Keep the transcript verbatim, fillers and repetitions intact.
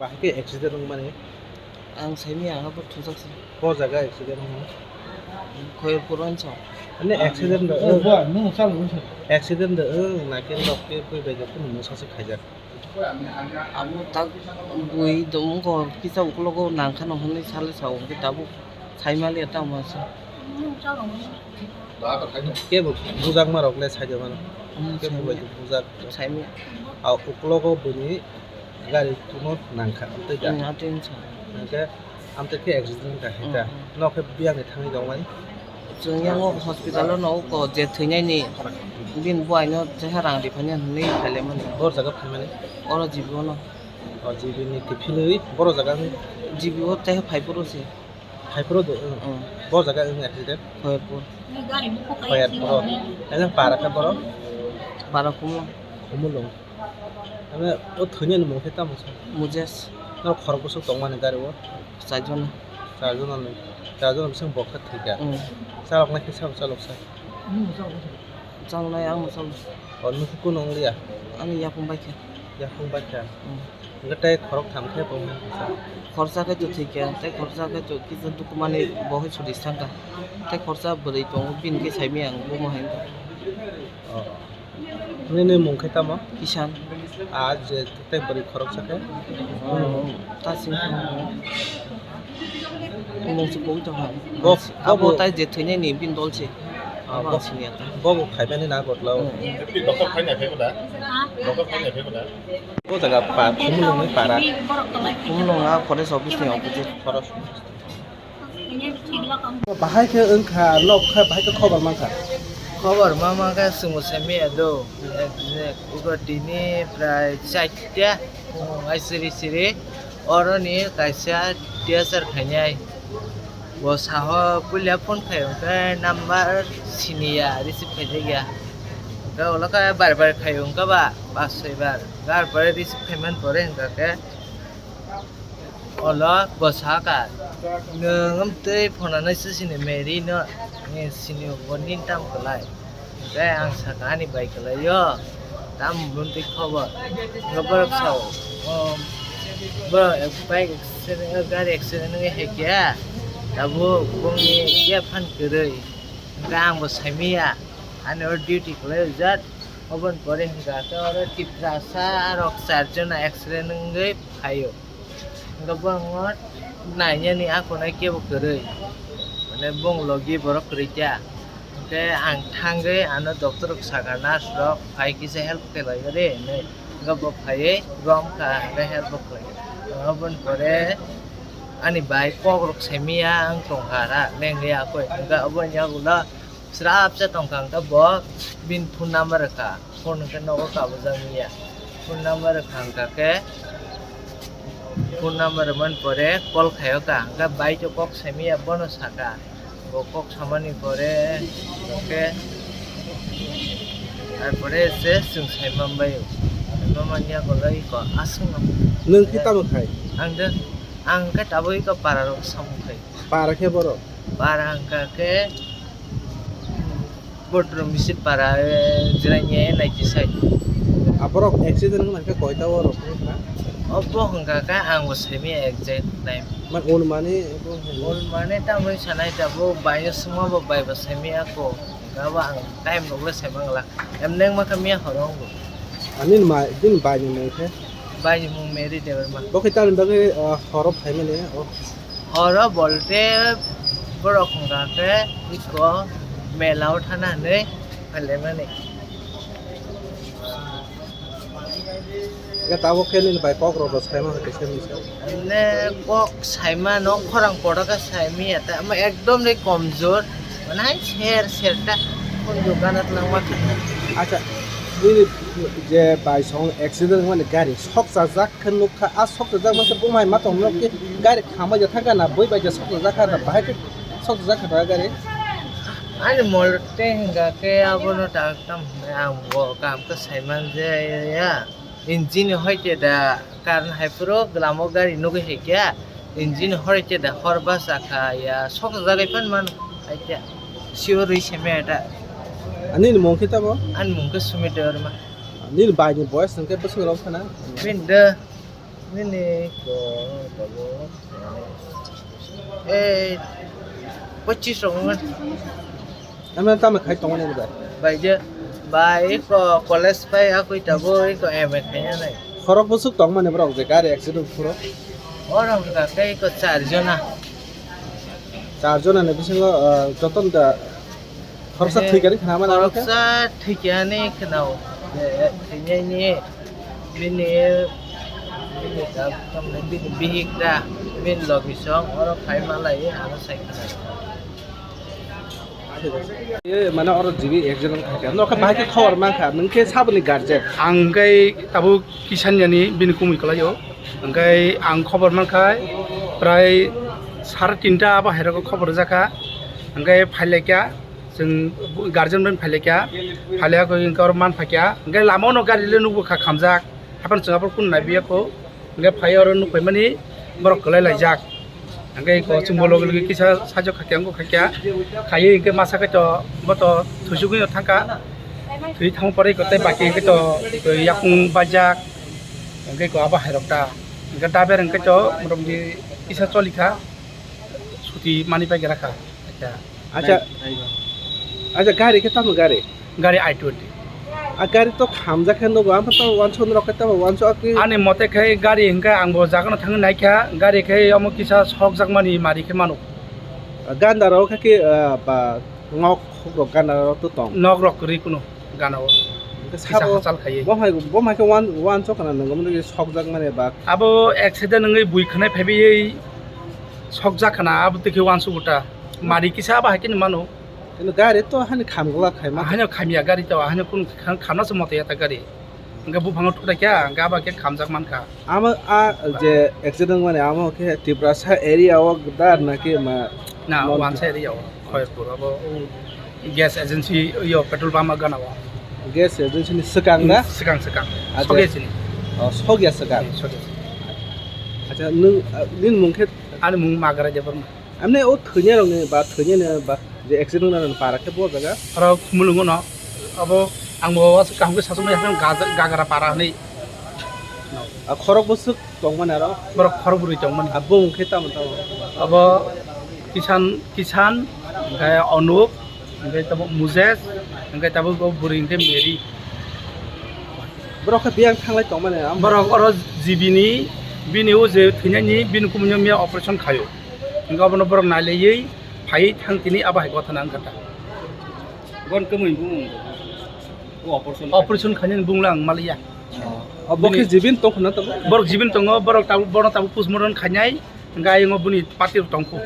Bahai khe accident wngmani? Ang saimanya, ang abo thujak se. Bo jaga accident wngmani? Khoyerpur o hinsa. Ani accident da, oh, bo, nwng chalo hinsa. Accident da, wng, naikhe nok twi bui bai khe phunukno sasu khaijak. Tak bui dum ko kisa uklogo nangkhano hwnwi sale sa, hwnkhe tabuk saimaliya tamo se. Kebo bujakmarok le saida mano. Hmm, kebo saimanya. Bujak. Saimanya. A uklogo bini gari kuno nangkha, amtwi da? Hmm, atwi hinsa. Hwnkhe amtwi khe accident wngkha hai da? Hmm, hmm. Nok khe biyangni thangwi tongmani? Chwng yango hospital o no uko je thwinaini bini buaino cheha rang riphani hwnwi phailaimani. Bor jaga phaimani? Oro G B o no. O, G B ni kiphilwi boro jaga ni? G B o tei phaiphuru se. Phaiphuru de, wng. Wng. Bo jaga wng accident? Khoyerpur. Khoyerpur. Eno para khe boro? Para Khumulwng. Khumulwng. Ame o thwinani mung khe tamo sa? Mujesh. Norok khorok bwswk tongmani gari o? Char jona. Char jona ni, char jona bising bo khe thwikha. Wng. Chalok nai khe sabo chalok sa? Chalnai ang chalo. O, nukhu kuno wng liya? Ani yakung bai khe. Yakung bai khe? Hmm. Hwnkhe tei khorok tham khe bo wng kha? Khoroksa khe to thwikha, tei khoroksa khe to kisa dukumani bo hai suri thangkha. Tei khoroksa bwrwi tongo, bini khe saimanya ang, bo mo hai wngkha. O. Nini mung khe tamo? Kisan. A je tei bwrwi khoroksa khe? Hmm, ta sing khe. Mung se pogwi tongkha. Bo, abo bo, tai je thwinani bini dol se. Ah, abo bo, ang siniya ta. Bo bo khaimani na gotla o. Hmm. Doctor khaina phaibo da? Doctor khaina phaibo da? Bo jaga pa, Khumulwng ni para. Khumulwng a forest office ni opposite. Forest. Bahai khe wngkha, nok khe bahai khe khobor mankha. Khobor ma mankha, chwngbo saimanya do. Ek, ek, ugo tini prai chaita, hmm, ai siri siri. Oroni kaisa T S R khainai. Bo saho puila phone khai hwnkhe number siniya, receive khaijakya. Hwnkhe ulo khe bar bar khai hwnkhe ba, pas soi bar. Bar pore receive khaimani pore hwnkha khe ulo bo sakha, "Nwng amtwi phone nai se sini Mary no, sini bo nini tam kwlai." Hwnkhe ang sakha, "Ani bai kwlai o, tamo buntwi khobor?" Hwnkhe borok sao, "O, borok bike accident, gari accident wngwi hai khe, tabuk bongni yaphan kwrwi." Hwnkhe ang bo saimanya, ani oro duty kwlai rijak, oboni pore hwnkha khe oro Tiprasa rok char jona accident wngwi phaio. Hwnkhe borokno nainani akonai kebo kwrwi, mane bong logi borok kwrwi kha. Hwnkhe ang thangwi ano doctor rok sakha, nurse rok phai kisa help khlai re hinwi. Hwnkhe bo phaiwi romkha, hwnkhe help bo khlai. Oboni pore ani bai kok rok saimanya ang tongkha ra lengwi akoi. Hwnkhe oboni yagulo srapsa tongkha, hwnkhe bo bini phone number rwkha, phone hwnkhe nogo kabujak manya. Phone number rwkha hwnkha khe, phone number rwmani pore call khaio ka, hwnkhe bai to kok saimanya bono saka, bo kok samani pore hwnkhe, tarpore se chwng saimambaio, saimamanya golai ko aswkno. Nwng khe tamo khai? Ang de, ang khe tabuk iko para rok samung khai. Para khe borok? Para hwnkha khe Bodrom Misir para, eh, Jirania naiti side. A borok accident wngna khe koita o rok wngkha? Obo hwnkha khe ang bo saimanya exact time. Man, unmani abo hwnwi? Unmani tamoni sanai tabuk baino swngma bo bai bo saimanya ako. Hwnkha bo ang time rok le saimangla. Em nengma khe miya horo wngbo. Ani ma, bini baini mung khe? Baini mung Mary Debbarma. Bo khe tamni bagwi, ah, horo phaimani, oh. Horo bolte borok hwnkha khe iko mela o thana hinwi phailaimani. Hwnkhe tabuk khe nini bai kok rok rw saima hwnkhe se misa. Emne kok saima no khorang kotor khe saimanya ta, ama ekdom de komjor, mane hai ser ser ta, kun dukana twlangma kha. Acha, nini je bai song accident wngmani gari sok chajak khe nukha, a sok chajak masa bumai ma tong nok khe gari khamai ja thangkha na, bui bai ja sok chajak kha na, bahai khe sok chajak kha na gari? Ani mol tei hwnkha khe abono tak tam hwnwi ang bo kaham khe saiman je ya. Engine hoite da karan hai phuru glamo gari nugwi hai khe engine hoite da hor basa kha ya sok jagai phan man hai khe sure rwi seme da. Ani ni mung khe tamo? Ani mung khe Sumit Debbarma. Nini bai ni boyes hwnkhe bwswk rok khana? Bini de Nini ko tabuk, eh, pachis rok wngkha. Amo tamo khai tongmani bai? Bai je, bai ko college pai akui tabuk ko M A khaina nai. Khorok bwswk tongmani borok je gari accident phuro? Oro wngkha khe ko char jona. Char jona ni bisingo, ah, joto da khoroksa thwikani khna mani aro khe? Khoroksa thwikani khna o. Je, thwinaini bini, bini da, tamni bini bihik da, bini logi song oro khai malai aro sai khna. E, mane oro jibi accident khaikha. Nokha bahai khe khobor mankha, nwng khe saboni guardian? Ang khe tabuk Kisan yani bini kumui kwlaio. Hwnkhe ang khobor mankha prai sar tinta abo hairok khobor jakha. Hwnkhe phailaikha, chwng guardian bai phailaikha. Phailaikha hwnkhe oro manphaikha. Hwnkhe lama ono gari le nukbukha khamjak. Haphano chwng aphuru kunu naibiya kho. Hwnkhe phai oro nukphaimani borok kwlai laijak. Hwnkhe iko chwngbo logi logi kisa sajwk khaikhe wngkha khaikha. Khaiwi hwnkhe masa khe to bo to thwisugwino thangkha. Thwi thangma pore iko tei baki hwnkhe to iko yakung bajak. Hwnkhe iko abo hairok ta. Hwnkhe daber hwnkhe to motamoti kisa cholikha. Suti mani pai gra kha. Acha. Acha. Acha, gari khe tamo gari? Gari I twenty. A gari to khamjak khe nugo, ampha to wansuk norok khe tamo wansuk akhe? Ani mote khe gari hwnkhe ang bo jagano thangwi naikha, gari khe omo kisa sokjakmani mari khe mano. Ganda rok khe, ah, ba nok rok ganda rok to tong? Nok rok kwrwi kunu gana o. Hwnkhe kisa sabo hachal khaiwi. Bo hai, bo hai khe wan, wansuk khna nangmani sokjakmani ba? Abo accident wngwi bui khwnai phaiwi sokjak khna, abo twi khe wansuk uta. Mari kisa abo hai khe mano. Kunu gari to hani khamglak khaima. Ahani khamya gari to, ahani kun kham-, khamna se moto ya ta gari. Hwnkhe buphango thutai kha, hwnkhe abo khe khamjak mankha. Amo a je accident mani amo khe Tiprasa area o dar naki ma? Na, non wansa area o, Khoyerpur abo gas agency yo petrol pump gana o. Gas agency ni swkang na? Swkang, swkang. Acha. Sogya sini. Oh, sogya swkang. Hmm, sogya sini. Acha, nwng, ah, nini mung khe? Ani mung Magara Debbarma. Amne o thwinai rokni ba thwinai ni ba je accident wngna rokni para khe bo jaga? Aro Khumulwng no abo ang bo kaham khe sasuk nai gaja-, Gagara para hinwi. A khorok bwswk tongmani aro? Borok khorok bwrwi tongmani. A bumung khe tamo tamo? Abo Kisan, Kisan, hwnkhe Anup, hwnkhe tamo Mujes, hwnkhe tamo bo bwrwi hwnkhe Mary. Borok khe biyang thanglai tongmani, am- Borok oro G B ni, bini o je thwinani, bini kumui no miya operation khaio. Hwnkhe obono borok nailaiwi phaiwi thang tini abo hai gotha nang kha ta. Bon kwmwi bumung bo. O operation. Operation khainani bumung le ang maliya. Oh, bo khe bini jibin tong khna tamo? Borok jibin tongo, borok tabuk, bono tabuk postmortem khainai, hwnkhe ayung o bini party rok tongkho.